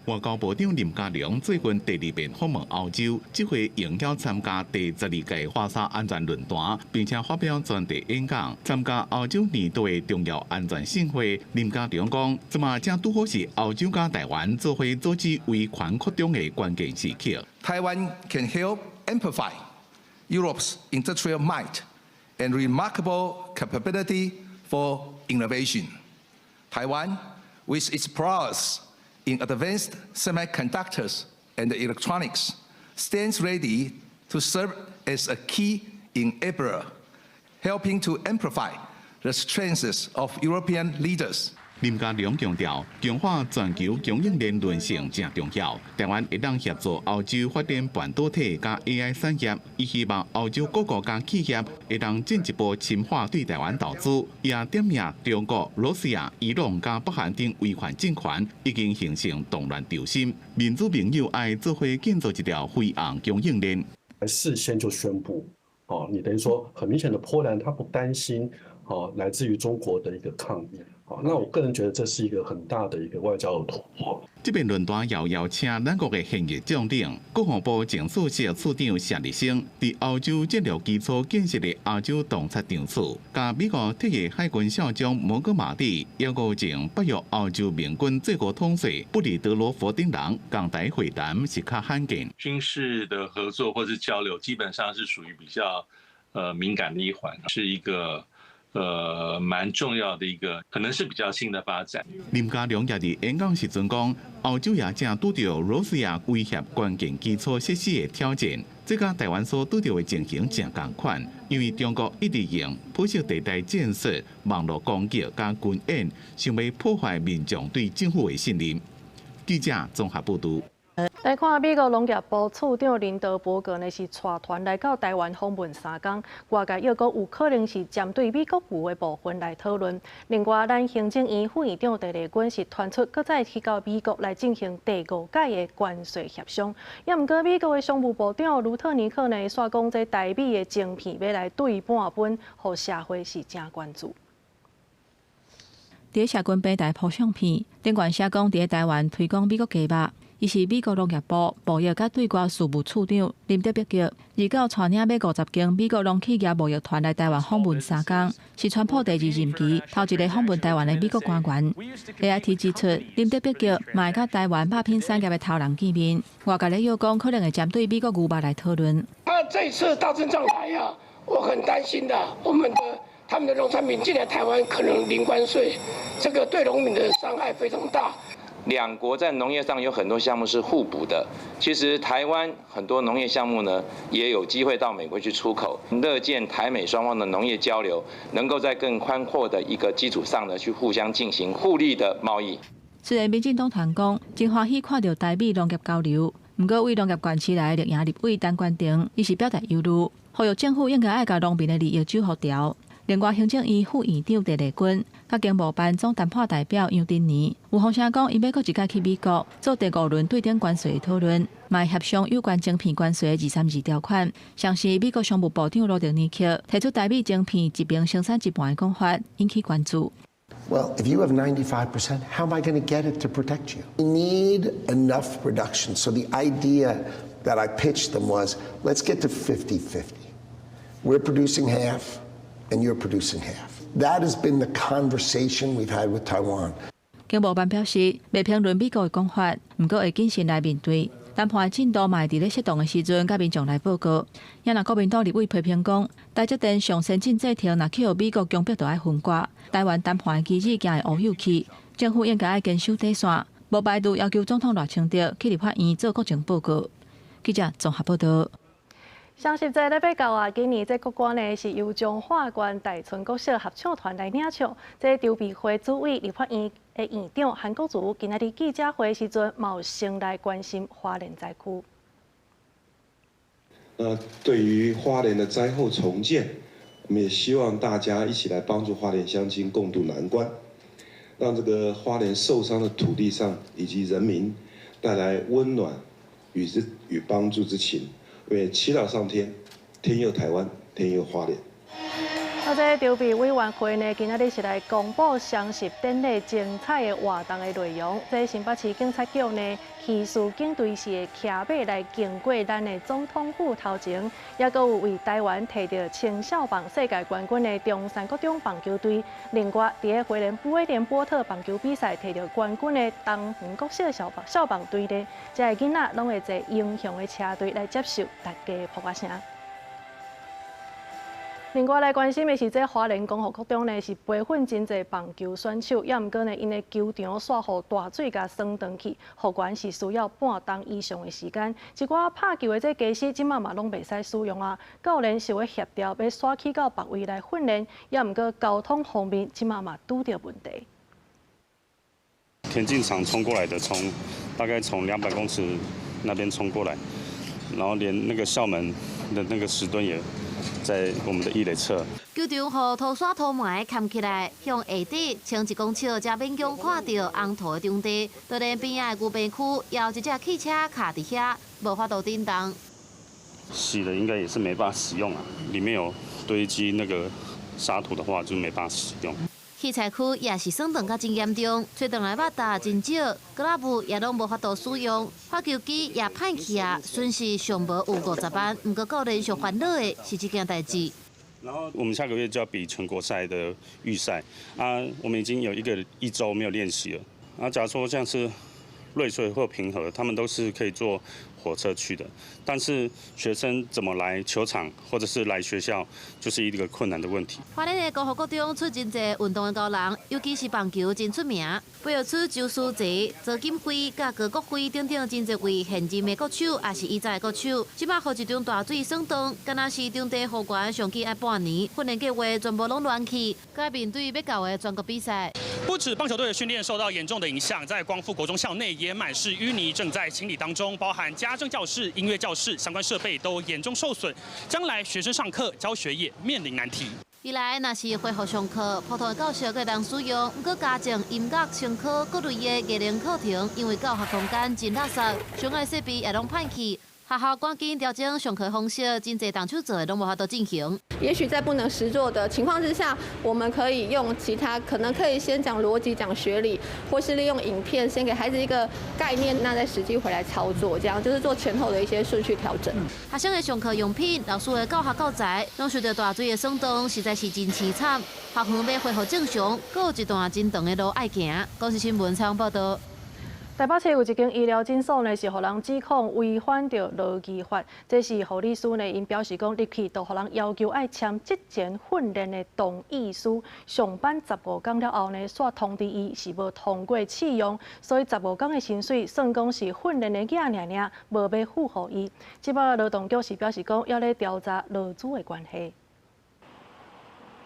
Speaker 7: 外交部長林佳龍最近第二遍訪問歐洲，這回應邀參加第12屆華沙安全論壇，並且發表專題演講。參加歐洲年度的重要安全盛會，林佳龍講：這馬正拄好是歐洲佮台灣做伙阻止威權擴張的關鍵時刻。
Speaker 25: Taiwan can help amplify Europe's industrial might and remarkable capability for innovation. Taiwan, with its prowess in advanced semiconductors and electronics, stands ready to serve as a key enabler, helping to amplify the strengths of European leaders.
Speaker 7: 林佳龍強調，強化全球供應鏈韌性誠重要。台灣會當協助歐洲發展半導體佮 AI 產業，伊希望歐洲各國佮企業會當進一步深化對台灣投資。也點名中國、羅西亞、伊朗佮北韓等威權政權已經形成動亂軸心，民主盟友愛做伙建造一條飛航供應鏈。
Speaker 26: 事先就宣布，哦，你等於說很明顯的波蘭，他不擔心，哦，來自於中國的一個抗議。那我個人覺得這是一個很大的一個外交的突破。
Speaker 7: 這遍論壇也邀請咱國的現役將領、國防部前首席處長謝立生，佇歐洲戰略基礎建設的亞洲洞察場次，佮美國退役海軍少將蒙哥馬利，抑閣前北約歐洲盟軍最高統帥布里德羅弗等人仝台會談是較罕見。
Speaker 27: 軍事的合作或是交流，基本上是屬於比較敏感的一環，是一個蠻重要的一個，可能是比較新的發展。
Speaker 7: 林佳龍也佇演講時陣講，歐洲也正拄著羅西亞威脅關鍵基礎設施的挑戰，這佮台灣所拄著的情形誠仝款，因為中國一直用灰色地帶戰術、網路攻擊佮軍演，想欲破壞民眾對政府的信任。記者綜合報導。
Speaker 1: 來看美國農業部次長林德伯格呢，是帶團來到台灣訪問3工，外界又講有可能是針對美國牛的部分來討論。另外，咱行政院副院長鄭麗君是傳出閣再去到美國來進行第五屆的關稅協商。也毋過美國的商務部長盧特尼克呢，煞講這台美的晶片欲來對半分，予社會是誠關注。
Speaker 28: 佇社群平台鋪相片，頂懸寫講佇台灣推廣美國雞肉。
Speaker 2: 伊是美國農業部貿易佮對外事務次長林德碧吉，二九帶領欲50間美國農企業貿易團來台灣訪問3工，是川普第二任期頭一个訪問台灣的美國官員。AIT 指出，林德碧吉嘛會佮台灣肉品產業的頭人見面，外界咧臆講可能會針對美國牛肉來討論。
Speaker 5: 他這次大陣仗來啊，我很擔心的，我們的他們的農產品進來台灣可能零關稅，這個對農民的傷害非常大。
Speaker 8: 兩國在農業上有很多項目是互補的。其實台灣很多農業項目呢，也有機會到美國去出口。樂見台美雙方的農業交流，能夠在更寬闊的一個基礎上呢，去互相進行互利的貿易。
Speaker 2: 雖然民進黨團講真歡喜看著台美農業交流，毋過對農業縣市來的綠營立委陳冠廷，伊是表達憂慮，呼籲政府應該愛共農民的利益守予牢。另外，行政院副院長鄭麗君、佮經貿辦總談判代表楊振寧有風聲講，𪜶欲閣一擺去美國做第五輪對等關稅的討論，嘛會協商有關晶片關稅的232條款。像是美國商務部長羅德尼克提出台美晶片一邊生產一半的講法，引起關注。
Speaker 9: Well, if you have 95%, how am I going to get it to protect you? We need enough production. So the idea that I pitched them was let's get to 50-50. We're producing half and you're producing half. That has been the conversation we've had with Taiwan.
Speaker 2: 經貿辦表示，袂評論美國的講法，毋過會謹慎來面對。談判的進度嘛會佇咧適當的時陣，佮民眾來報告。也若國民黨立委批評講，台積電上先進製程若去予美國強迫著愛分割，台灣談判的機制驚會烏有去。政府應該愛堅守底線，無排除要求總統賴清德去立法院做國情報告。記者綜合報導。
Speaker 1: 雙十節咧欲到啊，今年這國歌呢是由彰化縣大村國小合唱團來領唱。這籌備會主委立法院的院長韓國瑜今仔日記者會時陣，嘛有先來關心花蓮災區。
Speaker 10: 那對於花蓮的災後重建，我們也希望大家一起來幫助花蓮鄉親共度難關，讓這個花蓮受傷的土地上以及人民帶來溫暖與之與幫助之情。為祈禱上天，天佑台灣，天佑花蓮。
Speaker 1: 啊，這籌備委員會呢，今仔日是來公布雙十典禮精彩的活動的內容。這新北市警察局呢，騎士警隊是會騎馬來經過咱的總統府頭前，也閣有為台灣提著青少棒世界冠軍的中山國中棒球隊。另外，佇咧花蓮威廉波特棒球比賽提著冠軍的東園國小校少棒隊呢，這个囡仔攏會坐英雄的車隊來接受大家的噗仔聲。另外來關心的是，這花蓮光復國中呢是培訓真濟棒球選手，也毋過呢，𪜶的球場煞予大水共沖斷去，復原是需要半冬以上的時間。一寡拍球的這家私，這馬嘛攏袂使使用啊。教練想欲協調，欲徙去到別位來訓練，也毋過交通方面這馬嘛拄著問題。
Speaker 11: 田徑場衝過來的，從大概從200公尺那邊衝過來，然後連那個校門的那個石墩也在我們的一壘側。
Speaker 20: 球場予土沙土埋崁起來，向下底深1公尺，才勉強看著紅土的場地。就連邊仔的牛棚區，也有一隻汽車卡佇遐，無法度振動。
Speaker 11: 洗了應該也是沒辦法使用啊，裡面有堆積那個沙土的話，就沒辦法使用。
Speaker 20: 器材區也是損斷甲真嚴重，吹斷來肉搭真少，格拉布也攏無法度使用，發球機也歹去啊，損失上無有50萬。毋過教練上煩惱的是這件代誌。
Speaker 11: 然後我們下個月就要比全國賽的預賽啊，我們已經有一週沒有練習了。啊，假如說像是瑞穗或平和，他們都是可以坐火車去的，但是學生怎麼來球場或者是來學校，就是一個困難的問題。
Speaker 20: 花蓮的光復國中出真濟運動的高人，尤其是棒球真出名，培育出周書澤、周錦輝、佮高國輝等等真濟位現任的國手，也是以前的國手。這擺予一場大水損斷，敢若是場地復原上緊愛半年，訓練計劃全部攏亂去，該面對欲到的全國比賽。
Speaker 23: 不止棒球隊的訓練受到嚴重的影響，在光復國中校內也滿是淤泥，正在清理當中，包含家政教室、音樂教室相關設備都嚴重受損，將來學生上課教學也面臨難題。
Speaker 20: 未來若是恢復上課，普通的教室閣會當使用，毋過家政、音樂、商科各類的藝能課程，因為教學空間真垃圾，相關設備也攏歹去，學校趕緊調整上課方式，真濟動手做的攏無法度進行。
Speaker 12: 也許在不能實做的情況之下，我們可以用其他，可能可以先講邏輯、講學理，或是利用影片先給孩子一個概念，那再實際回來操作，這樣就是做前後的一些順序調整。
Speaker 20: 學生的上課用品、老師的教學教材，攏受著大水的損動，實在是真淒慘。學校欲恢復正常，閣有一段真長的路愛行。公視新聞採訪報導。
Speaker 1: 台北市有一間醫療診所呢，是予人指控違反著勞基法。這是護理師呢，𪜶表示講入去就予人要求愛簽職前訓練的同意書。上班15工了後呢，煞通知伊是無通過試用，所以十五工的薪水算講是訓練的額爾爾，無欲付予伊。這擺勞動局是表示講，猶咧調查勞資的關係。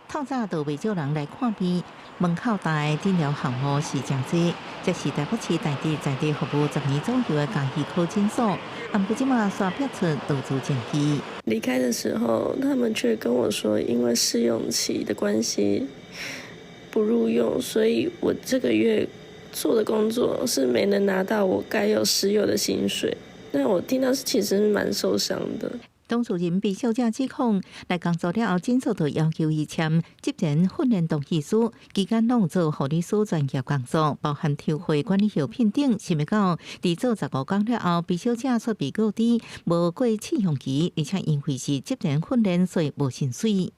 Speaker 14: 透早就袂少人來看病，門口大的診療項目是誠濟，這是台北市大直在地服務10年左右的家醫科診所，毋過這馬煞爆出勞資爭議。
Speaker 13: 離開的時候，他們卻跟我說，因為試用期的關係不錄用，所以我這個月做的工作是沒能拿到我該有實有的薪水。那我聽到其實是蠻受傷的。
Speaker 14: 當事人被小姐指控來工作了後，診所就要求伊簽職前訓練同意書，期間攏做護理師專業工作，包含抽血、管理藥品等。想袂到，佇做十五工了後，畢小姐卻被告知無過試用期，而且因為是職前訓練，所以無薪水。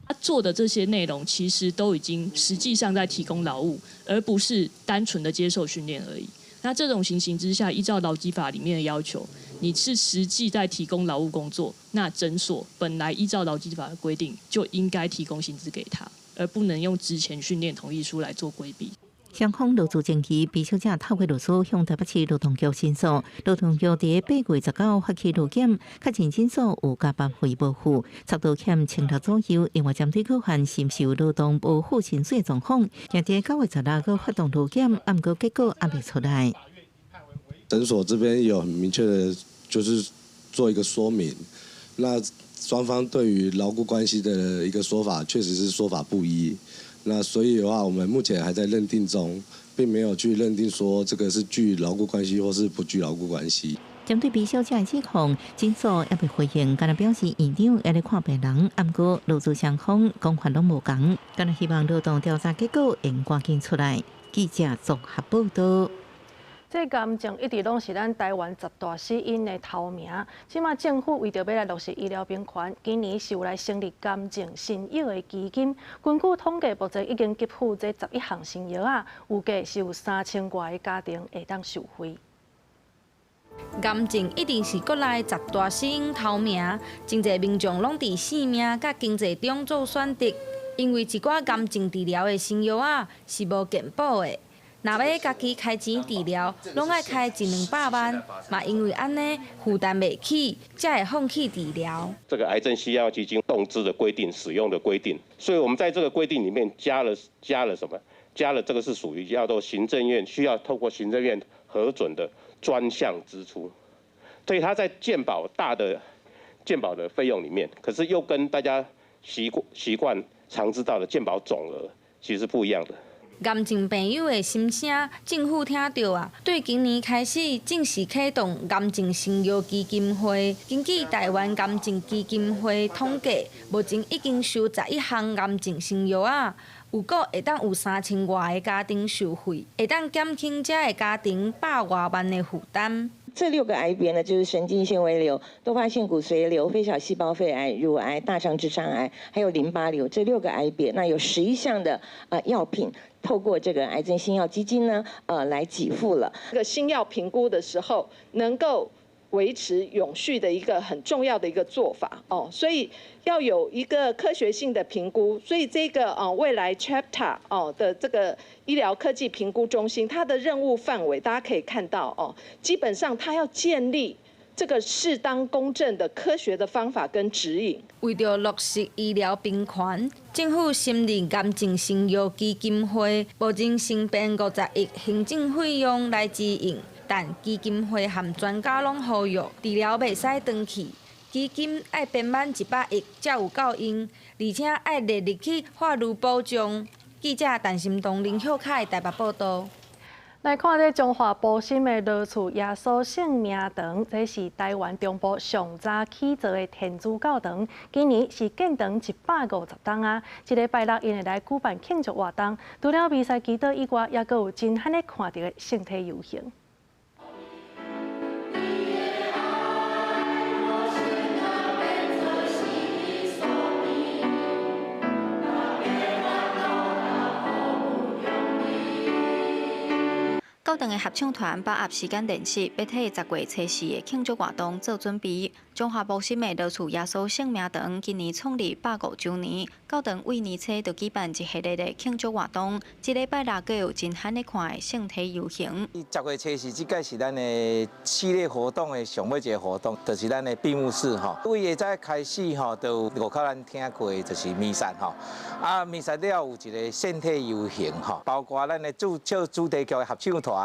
Speaker 15: 他做的這些內容，其實都已經實際上在提供勞務，而不是單純的接受訓練而已。那這種情形之下，依照勞基法裡面的要求，你是實際在提供勞務工作，那診所本來依照勞基法的規定就應該提供薪資給他，而不能用職前訓練同意書來做規避。
Speaker 14: 雙方勞資爭議，畢小姐透過律師向台北市勞動局申訴，勞動局佇8月19發起勞檢，確認診所有加班費無付，差不多欠1600左右。另外針對閣犯深受勞動無付薪水狀況，也佇9月16閣發動勞檢，毋過結果猶未出來。
Speaker 10: 診所這邊有很明確的，就是做一個說明。那雙方對於勞雇關係的一個說法，確實是說法不一。那所以的話，我們目前還在認定中，並沒有去認定說這個是具勞雇關係或是不具勞雇關係。
Speaker 14: 針對畢小姐的指控，診所猶未回應，干焦表示院長猶咧看病人，毋過勞資雙方講法攏無仝，干焦希望勞動調查結果會趕緊出來。記者綜合報導。
Speaker 1: 這癌症一直攏是咱台灣十大死因的頭名。這馬政府為著欲來落實醫療平權，今年是有來成立癌症新藥的基金。根據統計，目前已經給付這11項新藥仔，預計是有3000外個家庭會當受惠。
Speaker 16: 癌症一直是國內十大死因頭名，真濟民眾攏佇性命佮經濟中做選擇，因為一寡癌症治療的新藥仔是無健保的。若欲家己開錢治療，攏愛開一兩百萬，嘛因為按呢負擔袂起，才會放棄治療。
Speaker 17: 這個癌症新藥基金動支的規定、使用的規定，所以我們在這個規定裡面加了什麼？加了這個是屬於叫做行政院需要透過行政院核准的專項支出，所以它在健保大的健保的費用裡面，可是又跟大家習慣常知道的健保總額其實是不一樣的。
Speaker 16: 癌症病友的心聲，政府聽著啊！對今年開始正式啟動癌症新藥基金會。根據台灣癌症基金會統計，目前已經收11項癌症新藥仔，預估會當有3000外个家庭受惠，會當減輕這个家庭百外萬的負擔。
Speaker 18: 這六個癌別呢，就是神經纖維瘤、多發性骨髓瘤、非小細胞肺癌、乳癌、大腸直腸癌，還有淋巴瘤這六個癌別，那有11項的藥品，透過這個癌症新藥基金呢，來給付了。
Speaker 19: 這個新藥評估的時候，能夠維持永續的一個很重要的一個做法哦，所以要有一個科學性的評估，所以這個未來 CHAPTER 哦的這個醫療科技評估中心，它的任務範圍大家可以看到哦，基本上它要建立這個適當公正的科學的方法跟指引。
Speaker 16: 為著落實醫療平權，政府成立癌症新藥基金會，目前新編50億行政費用來支應。但基金會和專家攏呼籲，治療袂使斷去，基金愛編滿100億才有夠用，而且愛列入去法律保障。記者陳心東、林秀凱台北報導。
Speaker 1: 來看這彰化埔心的羅厝耶穌聖名堂，這是台灣中部上早起造的天主教堂，今年是建堂150冬啊！這禮拜六𪜶會來舉辦慶祝活動，除了彌撒祈禱以外，猶閣有真罕咧看著的聖體遊行。
Speaker 3: 教堂的合唱團把握時間練習，欲替10月初四的慶祝活動做準備。彰化埔心的羅厝耶穌聖名堂今年創立150週年，教堂為年初就舉辦一系列的慶祝活動。這禮拜六閣有真罕咧看的聖體遊行。
Speaker 4: 10月初四，這屆是咱的系列活動的上尾一個活動，就是咱的閉幕式吼。對下早開始吼，就外口咱聽過的就是彌撒吼，啊彌撒了有一個聖體遊行吼，包括咱的主唱主題曲的合唱團。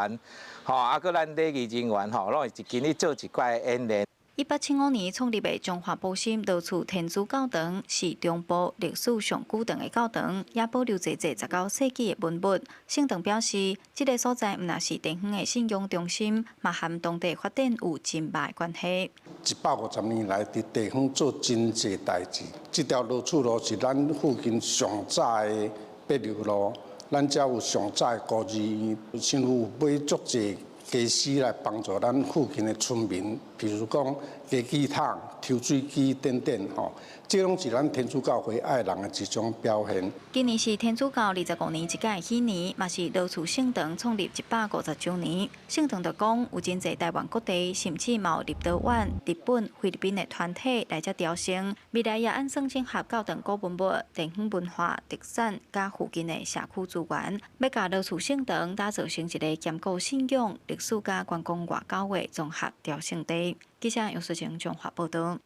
Speaker 4: 吼，啊，閣咱禮儀人員吼，攏會一起咧做一寡演練。
Speaker 3: 1875年創立的彰化埔心羅厝天主教堂，是中部歷史上古長的教堂，也保留濟濟19世紀的文物。聖堂表示，這个所在毋但是地方的信仰中心，嘛和當地發展有真密的關係。
Speaker 6: 150年來，佇地方做真濟代誌。這條羅厝路是咱附近上早的柏油路。咱遮有上早的孤兒院，政府買足濟家私來幫助咱附近的村民，比如講加機桶、抽水機等等吼，這攏是咱天主教會愛人的一種表現。
Speaker 3: 今年是天主教25年一屆喜年，嘛是羅厝聖堂創立150週年。聖堂就講，有真濟台灣各地，甚至嘛有立陶宛、日本、菲律賓的團體來遮朝聖。未來也按算整合教堂古文物、地方文化特產，佮附近的社區資源，欲共羅厝聖堂打造成一个兼顧信仰、歷史佮觀光外交的綜合朝聖地。記者楊淑晴彰化報導。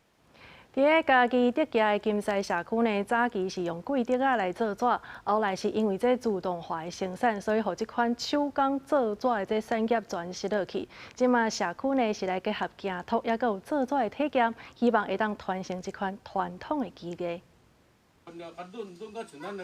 Speaker 1: 佇咧嘉義竹崎的金獅社區呢，早期是用桂竹仔來做紙，後來是因為這自動化的生產，所以予這款手工做紙的這產業全失落去。這馬社區呢是來結合行托，猶閣有做紙的體驗，希望會當傳承這款傳統的技藝。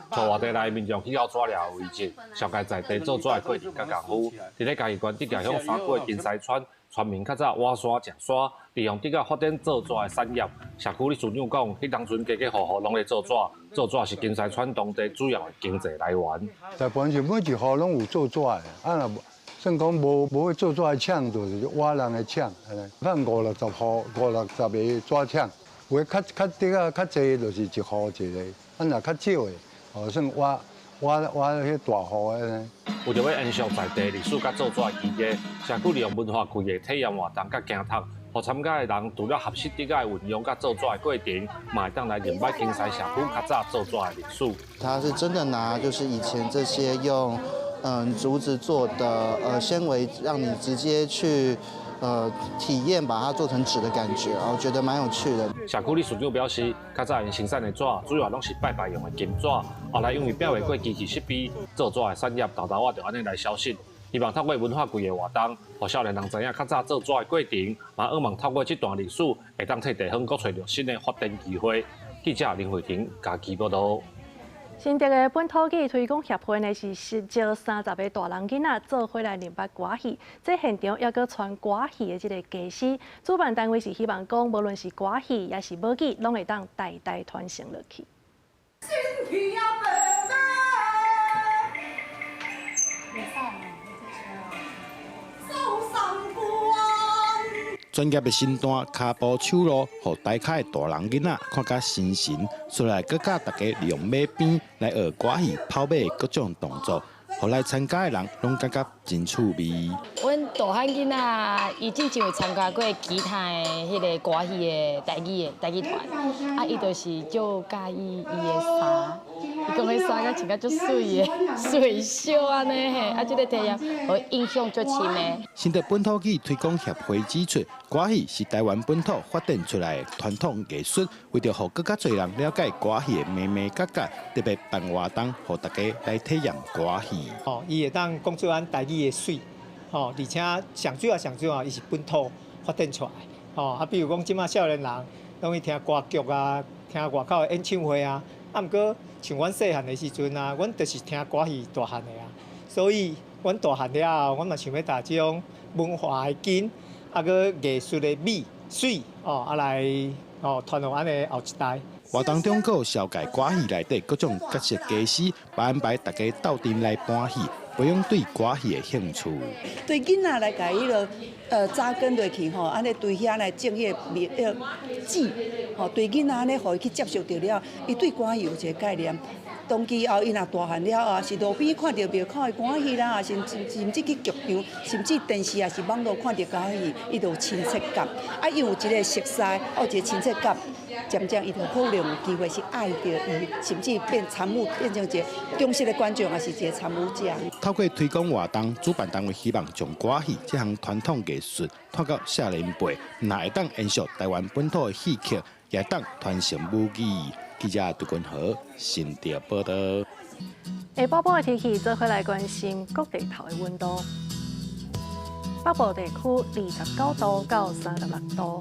Speaker 21: 跙活地內民眾去到紙寮遺跡，紹介在地做紙的過程佮功夫。佇咧嘉義縣竹崎鄉山谷的金獅村，村民較早挖沙食沙，利用竹仔發展做紙的產業。社區理事長講，彼當陣家家戶戶攏咧做紙，做紙是金獅村當地主要的經濟來源。
Speaker 22: 大部分是每一戶攏有做紙的，啊若算講無無去做紙的廠，就是挖人的廠，按呢，五六十戶、五六十個紙廠。有的較較竹仔較濟，就是一戶一个；啊，若較少的，哦，算挖挖挖彼大戶的呢。
Speaker 21: 為著欲延續在地歷史佮做紙的技藝，社區利用文化季的體驗活動佮行讀，予參加的人除了學習竹仔的運用佮做紙的過程，嘛會當來認捌金獅社區較早做紙的歷史。
Speaker 24: 他是真的拿，就是以前這些用竹子做的纖維，讓你直接去體驗把它做成紙的感覺，我覺得蠻有趣的。
Speaker 21: 社區理事長表示，較早𪜶生產的紙主要攏是拜拜用的金紙，後來因為拼袂過機器設備，做紙的產業沓沓仔就按呢來消失。希望透過文化季的活動，予少年人知影較早做紙的過程，嘛向望透過這段歷史，會當替地方閣揣著新的發展機會。記者林慧婷嘉義報導。
Speaker 1: 新竹的本土語推廣協會呢，是招30個大人囡仔做伙來認捌歌戲。這現場猶閣傳歌戲的這个家師，主辦單位是希望講，無論是歌戲抑是母語，攏會當代代傳承落去。
Speaker 25: 專業的身段、跤步、手路，予台跤的大人囡仔看甲神神，出來閣教大家利用馬鞭來學歌戲跑馬的各種動作，予來參加的人攏感覺真趣味。
Speaker 28: 阮大漢囡仔，伊之前有參加過其他的彼个歌戲的台語的台語團，啊，伊就是足佮意伊的衫，伊講彼衫甲穿甲足媠的，媠小按呢嘿，啊，這个體驗予伊印象足深的。
Speaker 25: 新竹本土語推廣協會指出，歌戲是台灣本土發展出來的傳統藝術，為著予閣較濟人了解歌戲的眉眉角角，特別辦活動，予大家來體驗歌戲。
Speaker 29: 哦，伊會當講出咱台語的媠，吼，而且上主要上主要，伊是本土發展出來，吼，啊，比如講這馬少年人攏去聽歌劇啊，聽外口的演唱會啊，啊，毋過像阮細漢的時陣啊，阮就是聽歌戲大漢的啊，所以阮大漢了後，阮嘛想欲共這種文化的根，啊，閣藝術的美媠哦，啊來哦傳予阮的後一代。
Speaker 25: 活動中閣有紹介歌戲內底各種角色家私，安排大家鬥陣來搬戲，培養對歌戲的興趣。
Speaker 2: 對囡仔來共彼落紮根落去吼，按呢對遐來種彼个苗籽，吼對囡仔按呢，予伊去接受著了，伊對歌戲有一個概念。當其後伊若大漢了後，是路邊看著廟口的歌戲啦，甚至去劇場，甚至電視抑是網路看著歌戲，伊就有親切感。啊，伊有一個熟似，有一個親切感，漸漸伊就可能有機會是愛著伊，甚至變參與，變成一個忠實的觀眾，抑是一個參與者。
Speaker 25: 透過推廣活動，主辦單位希望將歌戲這項傳統藝術帶到少年輩，毋但會當延續台灣本土的戲曲，也會當傳承武技。記者杜君豪新竹報導。
Speaker 1: 下晡晡的天氣，做伙來關心各地頭的溫度。北部地區29度到36度，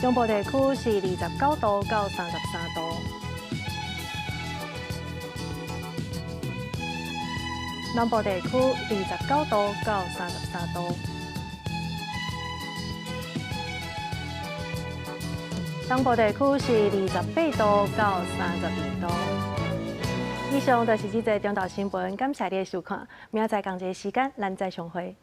Speaker 1: 中部地區是29度到33度，南部地區29度到33度。東部地區是28度到32度。以上就是這節中晝新聞，感謝你的收看。明仔載仝一个時間，咱再相會。